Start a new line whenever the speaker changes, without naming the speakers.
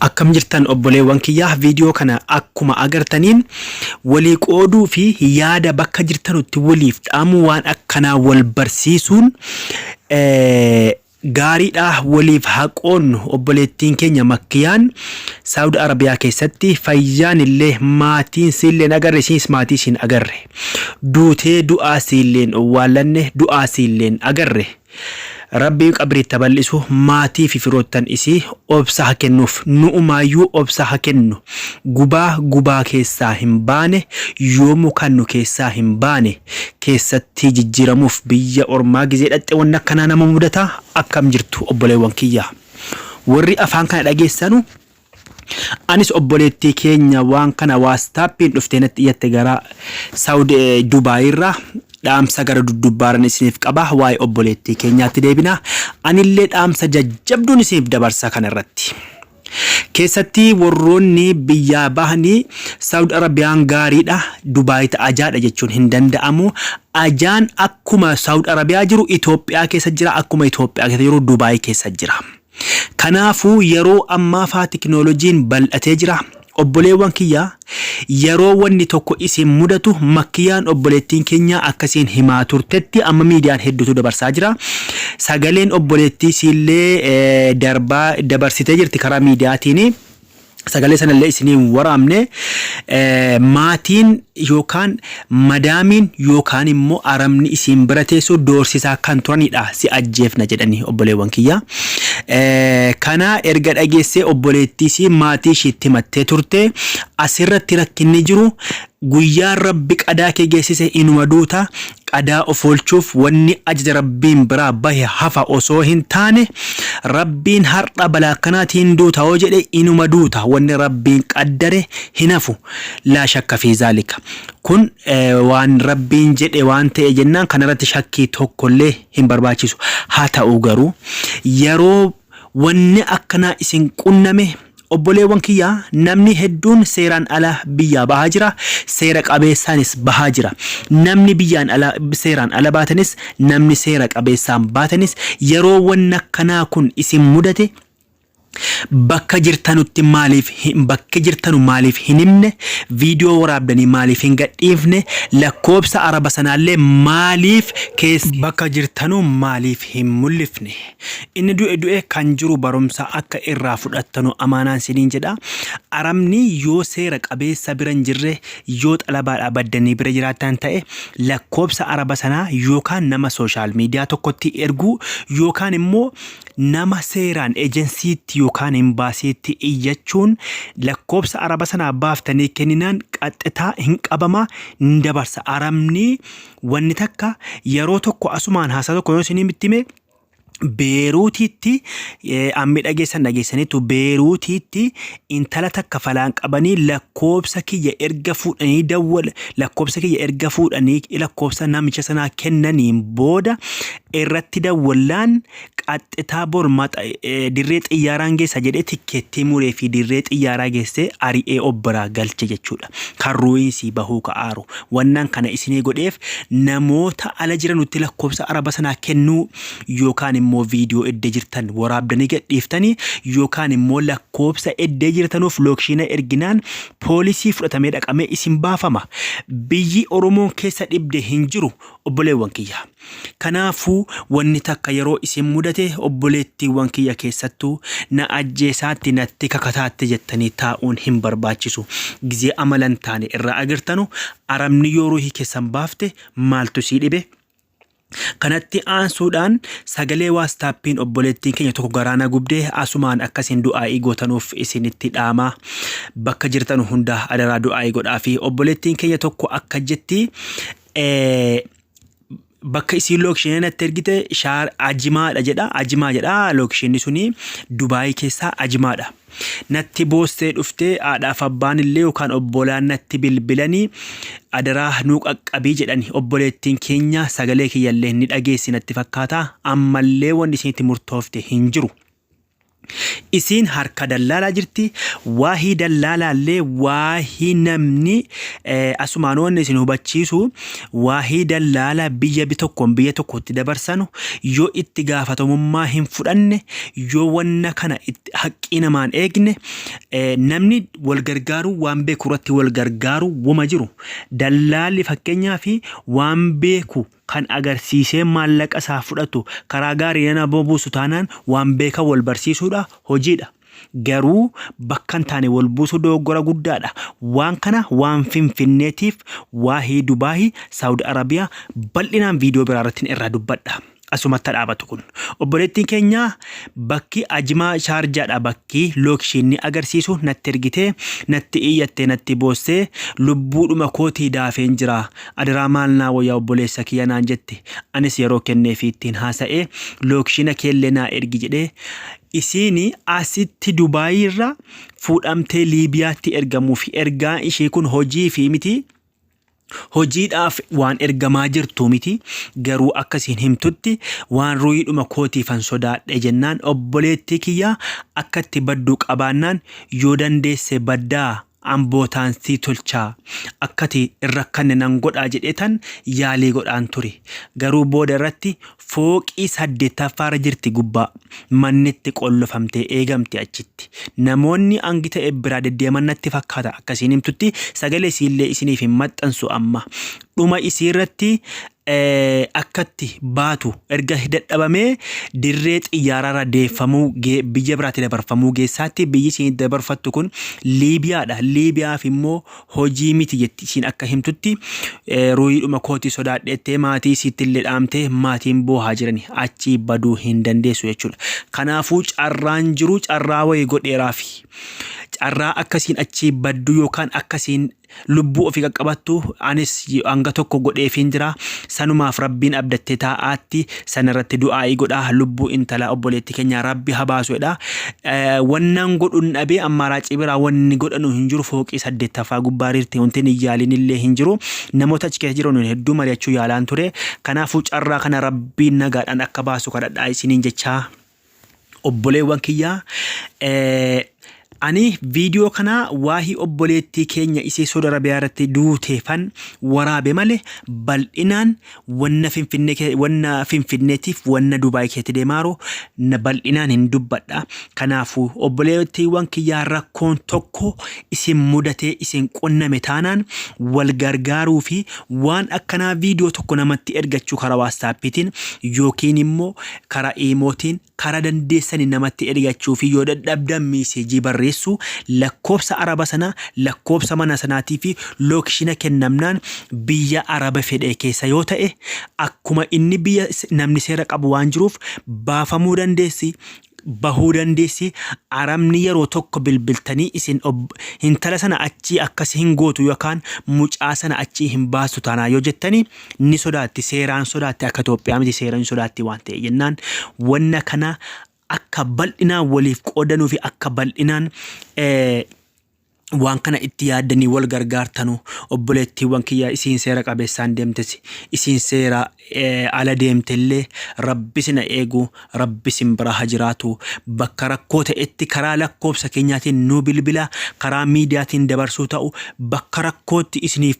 Akkam jirtan obboleewwan kiyyaa, viidiyoo kana akkuma agartaniin walii qooduu fi yaada bakka jirtanutti waliif dhaamuu, waan akkanaa wal barsiisuun gaariidha. Waliif haa qoonnu. Obboleettiin keenya Makkiyaan Saawud Arabiyaa keessatti fayyaan illee maatiin siilleen agarre, isiinis maatii isiin agarre, duutee du'aa siilleen owwaallanne, du'aa siilleen agarre. Rabbii qabriitti bal'isu, maatii fi firoottan isii obsa ha kennuuf, nu'umaayyuu obsa ha kennu. Gubaa gubaa keessaa hin baane yoomuu kan nu keessaa hin baane keessatti jijjiiramuuf biyya ormaa gizee dhaxxe wanni akkanaa nama mudata. Akkam jirtu obboleewwan kiyya, warri afaan kana dhageessanu? Anis obboleettii keenya waan kana WhatsAppiin dhuftee natti iyyatte gara Saudi Dubaayirraa dhaamsa gara duddubbaaran isiniif qaba. Waa'ee obboleettii keenyaatti deebina. Anillee dhaamsa jajjabduun isiniif dabarsa kana irratti. Keessatti warroonni biyyaa bahanii Saudi Arabiyaan gaariidha, Dubaayita ajaadha jechuun hin danda'amu. Ajaan akkuma Saudi Arabiyaa jiru Itoophiyaa keessa jira, akkuma Itoophiyaa keessa jiru Dubaay keessa jira. Kanaafuu yeroo ammaa faa tiknoolojiin bal'atee jira. Obboleewwan kiyya, yeroo wanni tokko isin mudatu, Makkiyaan obboleettiin keenya akkasiin himaa turtetti amma miidiyaan hedduutu dabarsaa jira. Sagaleen obboleettii isiillee darbaa dabarsitee jirti karaa miidiyaatiin. Sagalee sanallee isiniin waraabne. Maatiin yookaan madaamiin yookaan immoo arabni isiin bira teessu doorsisaa kan turanidha, si ajjeefna jedhanii, obboleewwan kiyya. Kana erga dhageessee obboleettii isii maatii ishiitti himattee turte. Asirratti rakkinni jiru, guyyaan Rabbi qadaa kee geessise inuma duuta. Qadaa of oolchuuf wanni ajaja Rabbiin biraa bahe hafa osoo hin taane, Rabbiin har'a balaa akkanaatiin duuta yoo jedhe inuma duuta. Wanni Rabbiin qaddare hin hafu, laa shakka fi zaalika. Kun waan Rabbiin jedhe waan ta'e jennaan kanarratti shakkii tokkollee hin barbaachisu. Haa ta'u garuu yeroo wanni akkanaa isin qunname, obboleewwan kiyya, namni hedduun seeraan ala biyyaa bahaa jira, seera qabeessaanis bahaa jira. Namni biyyaan ala seeraan ala baatanis, namni seera qabeessaan baatanis, yeroo wanni akkanaa kun isin mudate bakka jirtanutti maaliif bakka jirtanu maaliif hin himne? Viidiyoo waraabdanii maaliif hin gadhiifne? Lakkoobsa araba sanaallee maaliif keessa bakka jirtanu maaliif hin mul'ifne? Inni du'e du'e, kan jiru barumsa akka irraa fudhattanu amaanaan siniin jedha. Arabni yoo seera qabeessa bira hin jirre, yoo xalabaadhaa baddanii bira jiraattan ta'e, lakkoobsa araba sanaa yookaan nama social media tokkotti erguu yookaan immoo nama seeraan ejensiitti yookaan imbaasiitti iyyachuun lakkoobsa araba sanaa baaftanii kenninaan qaxxitaa hin qabamaa, hin dabarsa arabni. Wanni takka yeroo tokko asumaan haasaa tokko yoo isinii hime, Beeruutiitti ammi dhageessan dhageessaniitu, Beeruutiitti intala takka falaan qabanii lakkoobsa kiyya erga fuudhanii dawwal lakkoobsa kiyya erga fuudhanii lakkoobsa namicha sanaa kennaniin booda irratti dawwallaan qaxxitaa bor dirree xiyyaaraan geessa jedhee tikkeettii muree fi dirree xiyyaaraa geessee ari'ee obbiraa galche jechuudha. Kan ruuyinsii bahuu ka'aaru. Wannan kana isinii godheef namoota ala jiranutti lakkoofsa araba sanaa kennuu yookaan immoo viidiyoo eddee jirtan waraabdanii gadhiiftanii yookaan immoo lakkoofsa eddee jirtanuuf lookshiina erginaan poolisii fudhatamee dhaqamee isin baafama. Biyyi Oromoon keessa dhibde hin jiru, obboleewwan kiyya. Kanaafuu wanni takka yeroo isin mudate, obboleettiiwwan kiyya keessattuu, na ajjeesaatti natti kakataatti jettanii taa'uun hin barbaachisu. Gizee amala hin taane irraa agartanu, arabni yoo ruuhii keessan baafte maaltu sii dhibe? Kanatti aansuudhaan sagalee WhatsAppiin obboleettiin keenya tokko garaa na gubdee asumaan akkasiin du'aa'ii gootanuuf isinitti dhaama. Bakka jirtanu hunda adaraa du'aa'ii godhaa fi obboleettiin keenya tokko akka jetti, bakka isiin location natti ergite shaar Ajimaadha jedha, Ajimaa jedha. Locationni suni Dubaayii keessaa Ajimaadha. Natti boostee dhuftee, haadhaaf abbaan illee yookaan obbolaan natti bilbilanii adaraa nuu qaqqabii jedhani. Obboleettiin keenya sagalee kiyyallee ni dhageessi natti fakkaata. Ammallee wanni isinitti murtoofte hin jiru. Isiin harka dallaalaa jirti. Waahii dallaalaallee waahii namni asumaan wanni isin hubachiisu, waahii dallaalaa biyya tokkoon biyya tokkotti dabarsanu yoo itti gaafatamummaa hin fudhanne, yoo wanna kana haqqii namaan eegne, namni wal gargaaruu waan beeku irratti wal gargaaruu wuma jiru. Dallaalli fakkeenyaa fi waan beeku kan agarsiisee maallaqa isaa fudhatu karaa gaarii nama buusu taanaan waan beekan wal barsiisuudha, hojiidha. Garuu bakka hin taane wal buusuu dogoggora guddaadha. Waan kana waan Finfinneetiif waahii Dubaayii, Saawud Arabiyaa bal'inaan viidiyoo biraa irratti irraa dubbadha. Asumatti dhaabatu kun. Obboleettiin keenya bakki Ajimaa Shaarjaadha, bakki lookishinni agarsiisu natti ergitee, natti iyyattee, natti boossee, "Lubbuudhuma kootii daafeen jira. Adaraa maal naa wayyaa, obboleessa kiyya?" naan jette. Anis yeroo kenneefi ittiin haasa'ee, "Lookishina keellee naa ergi" jedhee, isiin asitti Dubaayii irraa fuudhamtee Liibiyaatti ergamuuf ergaa ishee kun hojii fi miti, hojiidhaaf waan ergamaa jirtu miti. Garuu akkasiin himtutti waan ruuyiidhuma kootiifan sodaadhe jennaan, obboleettii kiyyaa akka itti badduu qabaannaan, yoo dandeesse baddaa ambootaan sii tolchaa, akkati hin rakkanne nan godhaa jedheetan yaalii godhaan ture. Garuu booda irratti fooqii saddeettaffaarra jirti, gubbaa mannitti qollofamtee eegamte. Achitti namoonni hangi ta'e biraa deddeeman natti fakkaata. Akkasiin himtutti sagalee isiillee isiniif hin maxxansu. Amma dhuma isii irratti akkatti baatu erga dadhabamee dirree xiyyaaraarra deeffamuu, biyya biraatti dabarfamuu geessaatti. Biyyi isiin dabarfattu kun Liibiyaadha. Liibiyaaf immoo hojii miti jetti isiin akka himtutti. Ruuyiidhuma kootii sodaadheettee maatii isiitti illee dhaamtee, maatiin boohaa jirani, achii baduu hin dandeessu jechuudha. Kanaafuu carraan jiru carraa wayii godheeraafi. Carraa akkasiin achii baddu yookaan akkasiin lubbuu ofii qaqqabattu anis hanga tokko godheefiin jira. Sanumaaf Rabbiin abdattee taa'aatti sanarratti du'aa'ii godhaa, lubbuu intalaa obboleettii keenyaa Rabbi habaasuudha. Wannaan godhuun dhabee ammaaraacii biraa wanni godhanu hin jiru. Fooqii saddeettaffaa gubbaa riirti, wanti hin yaaliin illee hin jiru. Namoota achi keessa jiran hedduu mari'achuu yaalaan ture. Kanaafuu carraa kana Rabbiin nagaadhaan akka baasu kadhadhaa isiniin jechaa, obboleewwan kiyyaa. Ani viidiyoo kana waahii obboleettii keenya isee Saudi Arabiyaa irratti duuteefan waraabe malee bal'inaan wanna Finfinnee, wanna Finfinneetiif wanna Dubaay keetti deemaaru na bal'inaan hin dubbadha. Kanaafuu obboleettiiwwan kiyyaa, rakkoon tokko isin mudatee isin qunname taanaan wal gargaaruu fi waan akkanaa viidiyoo tokko namatti ergachuu karaa WhatsAppiitiin yookiin immoo karaa iimootiin, karaa dandeessanii namatti ergachuu fi yoo dadhabdan message barreessuu, lakkoofsa araba sanaa, lakkoofsa mana sanaatii fi lookishina kennamnaan biyya araba fedhe keessa yoo ta'e, akkuma inni biyya namni seera qabu waan jiruuf baafamuu dandeessi, bahuu dandeessi. Arabni yeroo tokko bilbiltanii isin intala sana achii akkas hin gootu yookaan mucaa sana achii hin baastu taanaa yoo jettanii ni sodaatti, seeraan sodaatti. Akka Itoophiyaa miti, seeraan sodaatti waan ta'e jennaan, wanna kana akka bal'inaan waliif qoodanuu fi akka bal'inaan waan kana itti yaaddanii wal gargaartanu, obboleettiiwwan kiyya, isiin seera qabeessaan deemtes, isiin seera ala deemtellee, Rabbi sina eegu, Rabbi sin bira haa jiraatu. Bakka rakkoo ta'etti karaa lakkoofsa keenyaatiin nu bilbila, karaa miidiyaatiin dabarsuu ta'u, bakka rakkootti isiniif